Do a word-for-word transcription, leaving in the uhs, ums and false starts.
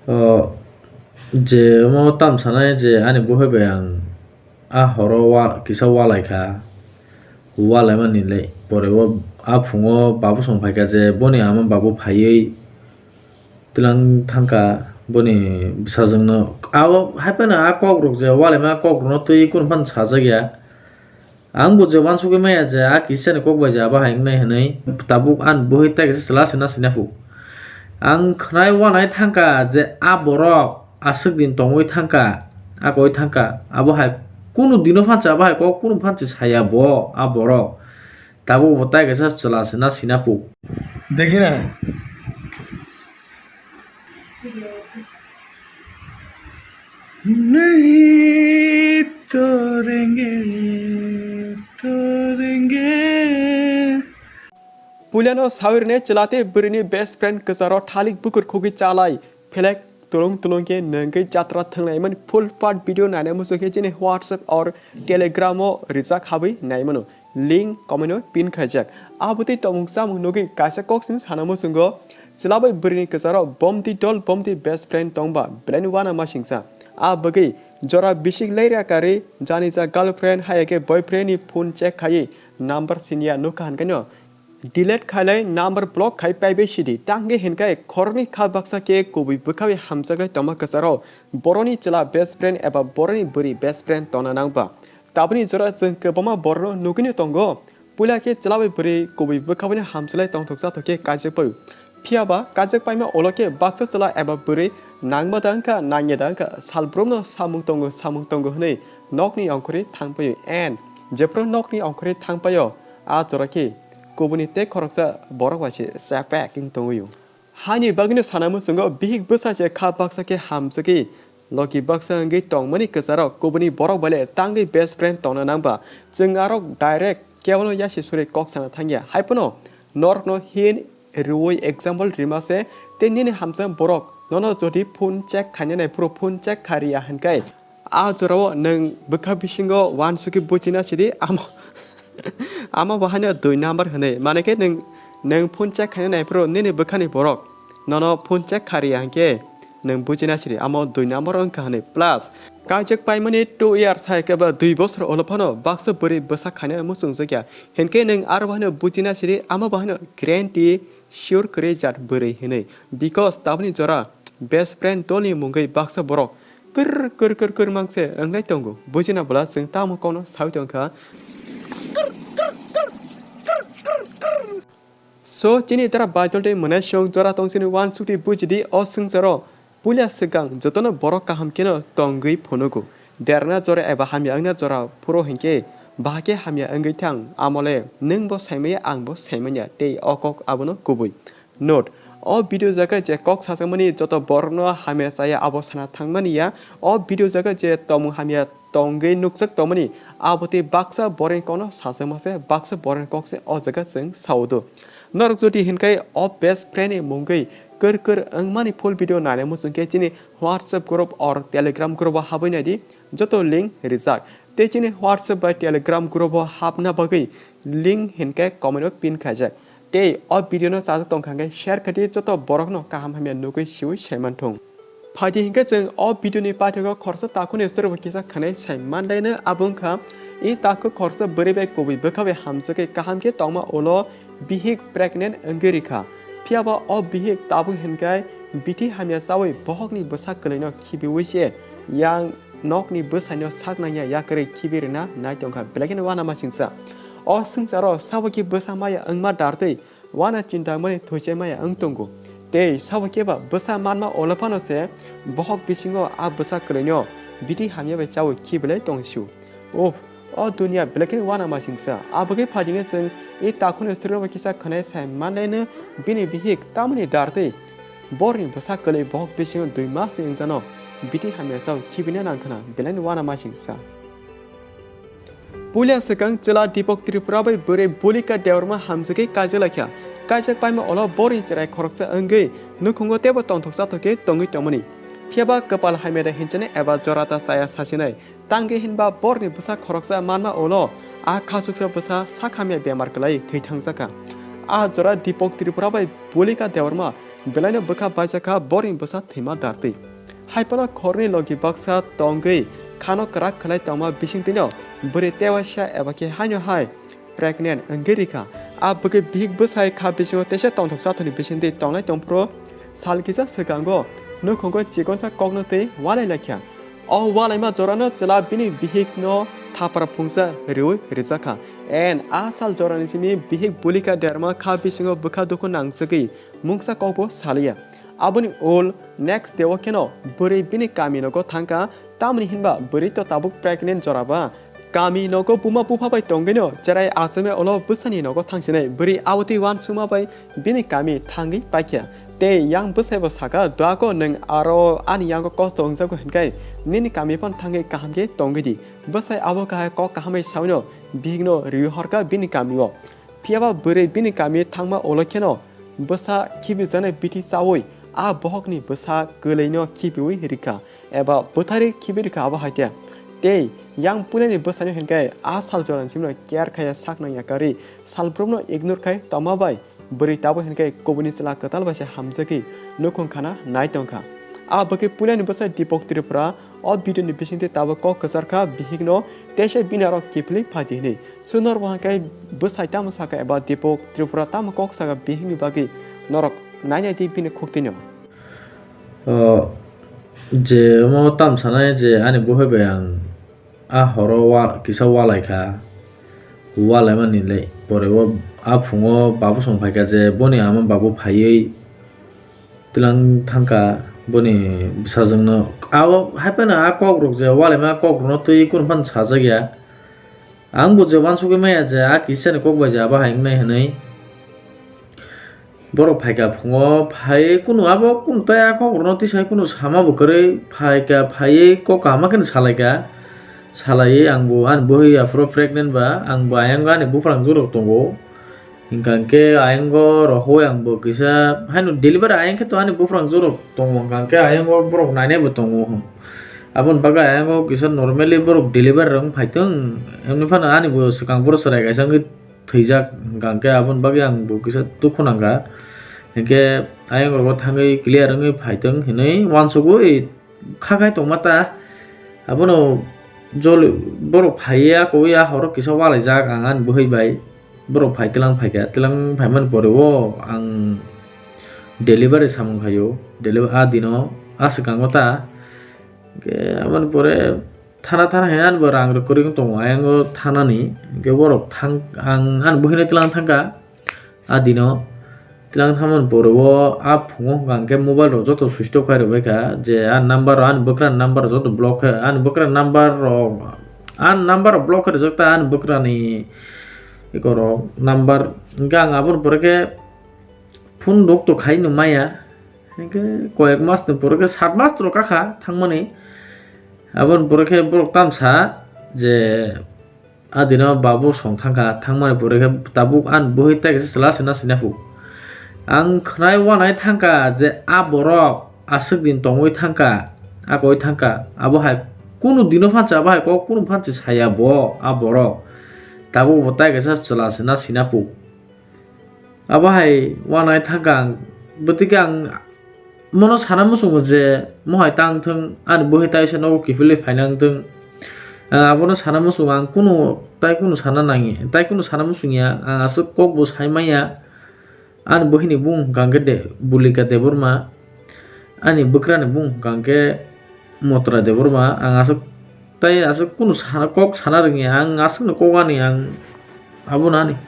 O, je omo tam sanai je ani buhai bai ang a horo wa-, kisa walai kha. Walaimani le pore o a phungo babu song phai kha je boni ama babu phaiwi twilang thang kha boni bwsajwkno. Abo hai phano a kok rok je walaima a kok rokno twi kunu phano sajak ya. Ang bo je uansugwi maya je a kisani kok bai je abo hai wngnai hwnwi, tabuk ani buhai tai kaisa chwla se na sina phu. Ang khwnai uanai thangkha je a borok aswk din tongwi thangkha, a koi thangkha, abo hai kunu dino phansa abo hai kok kunu phansa saya bo a borok. Tabuk bo tai kaisa chwla se na sina phu. Dekhi na. नहीं तोड़ेंगे, तोड़ेंगे। Puilano sawi rwnai chwla tei bwrwini best friend kwcharo thalik bukur khugwi chalai phelek tulung tulung khe nwngwi jatra thwnglaimani full part video naina muchung khe chini WhatsApp or Telegram o rijak habwi naimano. Link comment o pin khaijak. Abo tei tongmung chamung nugwi kaisa kok simi sana muchungo. Chwla bai bwrwini kwcharo bomti dol bomti best friend tongba belai uana masingcha. A bagwi jora bisik laira karwi janija girlfriend haya khe boyfriend ni phone check khaiwi number siniya nukha hinkaino delete khailai number block khai paibai sidi. Tangwi hinkai khoroknwi kha baksa khe kubui bwkhawi hamjaknai tongma kwcharo boroni chwla best friend eba boroni bwrwi best friend tongna nangba. Taboni jora chwng kwbangma borokno nugwino tongo. Puila khe chwla bai bwrwi kubui bwkhawi hamchlai tongthok chathok khe kaijak pai. Phiya ba kaijak paima ulo khe baksa chwla eba bwrwi nangma da wngkha, nangya da wngkha, salbrumno samung tongo, samung tongo hwnwi nokni ongkhorwi thang paio. And jephru nokni ongkhorwi thang paio, a jora khe kubuni tei khoroksa borok bai se chapek wng tongwi. Haini bagwino sana muchungo bihik bwsa se kha baksa khe hamjagwi logi baksa wngwi tongmani kwcharo kubuni borok bai le tangwi best friend tongna nangba. Chwng arok direct kebono yasi suri kok sana thangya. Hai phano norokno hin rwui example rima se tei nini hamjak borok nono jodi phone check khaina nai phuru phone check kha riya hinkai. A jorao nwng bwkha bisingo uansugwi buchina sidi amo, amo bo haino dui number hwnwi. Mane khe nwng, nwng phone check khaina naiphuru nini bwkhani borok nono phone check kha riya hinkhe nwng buchina sidi amo dui number wngkha hwnwi. Plus, kaijak paimani two years hai khe ba dui bosor ulo phano baksa bwrwi bwsa khaina muchungjakya. Hinkhe nwng aro bo haino buchina sidi amo bo haino guarantee sure kwrwi jat bwrwi hinwi. Because taboni jora best friend dolni mungwi baksa borok kwr kwr kwr kwr mangse wngnai tongo. Buchina bwla chwng tamo kokno saui tongkha. So, chini dara baitol tei mwnaisong jora tongsini uansukti bujidi o swngcharo. Puila swkang jotono borok kaham kheno tongwi phunugo. Derna jora eba hamya wngna jora phuru hinkhe bahai khe hamya wngwi thang, amole nwngbo saimanya, angbo saimanya, tei o kok abono kubui. Note, o video jaga je kok sajakmani joto borokno hamya chaya abo sana thangmani ya. O video jaga je tongmung hamya tongwi nukjak tongmani, abo tei baksa borokni kokno sajakma se, baksa borokni kok se o jaga chwng sao do. Norok jodi hinkai o best friend ni mungwi kwr kwr wngmani full video naina muchung khe chini WhatsApp group or Telegram group o habwi naidi, joto link rijak. Tei chini WhatsApp bai Telegram group o hapna bagwi link hinkai comment o pin khaijak. Tei o video no chajak tongkha hwnkhe share khaidi, joto borokno kaham hamya nugwi siwi saimanthung. Phaidi hinkhe chwng o video ni paithago khoroksa takhukni story bo kisa khwnai sai manlaino, abo wngkha i takhuk khoroksa bwrwi bai kubui bwkha bai hamjagwi kaham khe tongma ulo bihik pregnant wngwi rikha. Phiyaba o bihik tabuk hinkhai bithi hamya chawi bohokni bwsa kwlwino khibiwi se yang nokni bwsaino sak nangya yakarwi khibi rwna nai tongkha, belai kheno uanamasingcha. O swngcharo sabo khe bwsa maya wngma dartwi uana chinta wngmani thoichai maya wng tongo. Tei sabo khe ba bwsa manma ulo phano se bohok bisingo a bwsa kwlwino bithi hamya bai chawi khibilai tongsiu. Uff, o duniya belai kheno uanamasingcha. Abo khe phaidi khe chwng i takhukni story no kisa khwnai sai manlaino bini bihik tamoni dartwi borni bwsa kwlwi bohok bisingo dui mas ni wngjano bithi hamya chawi khibina nangkhwna, belaino uanamasingcha. Puila swkang chwla Deepak Tripura bai bwrwi Bulika Debbarma hamjagwi kaijak laikha. Kaijak paima ulo borni chwrai khoroksa wngwi nukhungo teibo tongthok chathok khe tongwi tongmani. Phiyaba kwpal hamya da hinchani eba jora ta chaya sachinai. Tangwi hinba borni bwsa khoroksa manma ulo a khachuksa bwsa sak hamya bemar kwlai thwi thangjakha. A jora Deepak Tripura bai Bulika Debbarma Belaino bwkha baijak kha boring bwsa thwima dartwi. Hai phano khoroknwi logi baksa tongwi khano kwrak khlai tongma bisingtwino bwrwi tewaisa eba khe haino hai pregnant wngwi rikha. A bwkhe bihik bwsai kha bisingo teisa tongthok chathokni bisingtwi tongnai tongphuru sal kisa swkango nukhungo chikonsa kokno twi walai laikha. O walaima jorano chwla bini bihikno thapra phungsa riui rijakha. And a sal jorani simi bihik bulika derma kha bisingo bwkha dukhu nangjagwi mungsa kokbo saliya. Aboni ul next day o kheno bwrwi bini kami nogo thangkha, tamni hinba bwrwi to tabuk pregnant jora ba. Kami nogo buma bupha bai tongwino cherai achomya ulo bwsani nogo thangsinai bwrwi abotwi uansukma bai bini kami thangwi paikha. Tei yang bwsaibo saka, "Duako nwng aro ani yango kosto wngjago hinkai nini kami phano thangwi kaham khe tongwi di." Bwsai abo kahai kok kahamai sawino bihikno riui horkha bini kamio. Phiyaba bwrwi bini kami thangma ulo kheno bwsa khibijaknai bithi chaui a bohokni bwsa kwlwino khibiui rikha eba bwtharwi khibi rikha abo hai khe. Tei yang puilani bwsaino hinkhe a sal jorani simino care khaiya sak nangya karwi salbrumno ignore khai tongma bai bwrwi tabuk hinkhe kubuni chwla kwtal bai se hamjagwi nukhung khana nai tongkha. A bwkhe puilani bwsa Deepak Tripura o video ni bisingtwi tabuk kok kwcharkha bihikno teisa bini aro kiphilwi phaidi hinwi. Chwng norok bo hwnkhai bwsai tamo sakha eba Deepak Tripura tamo kok sakha bihikni bagwi norok nainai di bini khuktwino. O, je omo tam sanai je ani buhai bai ang a horo wa-, kisa walai kha. Walaimani le pore o a phungo babu song phaikha je boni ama babu phaiwi twilang thangkha boni bwsajwkno. Abo hai phano a kokrok je walaima kokrokno twi kunu phano sajak ya. Ang bo je uansugwi maya je a kisani kok bai je abo hai wngnai hwnwi. Borok phaikha phungo phai kunu abo kunu tei a kokrokno tisai kunu sama bo kwrwi phaikha phaiwi kok kaham khe salaikha. Salaiwi ang bo ani bwhwi aphuru pregnant ba ang bo ayang ani buphang jorok tongo. Hingka khe ayang o rohoi ang bo kisa haino delivery ayang khe to ani buphang jorok tongo hingka khe ayang o borok nainai bo tongo. Aboni bagwi ayang o kisa normally borok delivery rok wng phaitong, hwnwi phano ani bo swkang borok chwrai kaisa wngwi thwijak hingka khe aboni bagwi ang bo kisa dukhu nangkha. Hinkhe ayang rogo thangwi clear wngwi phaitong hinwi uansugwi kha khai tongma ta. Abono jol borok phaiya kowi a horo kisa walaijak ang ani bwhwi bai. Borok phai tlang phaikha, tlang phaimani pore o ang delivery samung khaio. Deliver a dino a swkango ta. Hinkhe aboni pore thana thana hai ani bo rang rok kwrwi wng tongo ayang o thanani. Hinkhe borok thang ang ani bwhwino tlang thangkha a dino. Tlang thangmani pore o a phungo hwnka hinkhe mobile rok joto switch off khai rwbaikha je a number rok ani bwkrani number rok joto block khe ani bwkrani number rok ani number rok block khe rwjak ta ani bwkrani ekorok number hinkhe ang aboni pore khe phone rok to khaino maya. Hinkhe koyek mas ni pore khe sat mas rok kakha thangmani. Aboni pore khe borok tamsa je a dino babu song thangkha, thangmani pore khe tabuk ani bwhwi tai kaisa chwla se na sina phu. Ang khwnai uanai thangkha je a borok aswk din tongwi thangkha, a koi thangkha. Abo hai kunu dino phansa abo hai kok kunu phansa saya bo a borok. Tabuk bo tai kaisa chwla se na sina phu. Abo hai uanai thangkha ang, bwtwi khe ang mono sana muchungo je mohai tang thung, ani bwhwi taisa nogo kiphilwi phaina wng thung. Ang abono sana muchungo, ang kunu tai kunu sana nangya, tai kunu sana muchungya, ang aswk kok bo sai manya. Ani bwhwini bung hwnkha khe de, Bulika Debbarma. Ani bwkrani bung hwnkha khe Motra Debbarma. Ang aswk tai aswk kunu sana, kok sana rwngya. Ang aswkno kok ani ang abono ani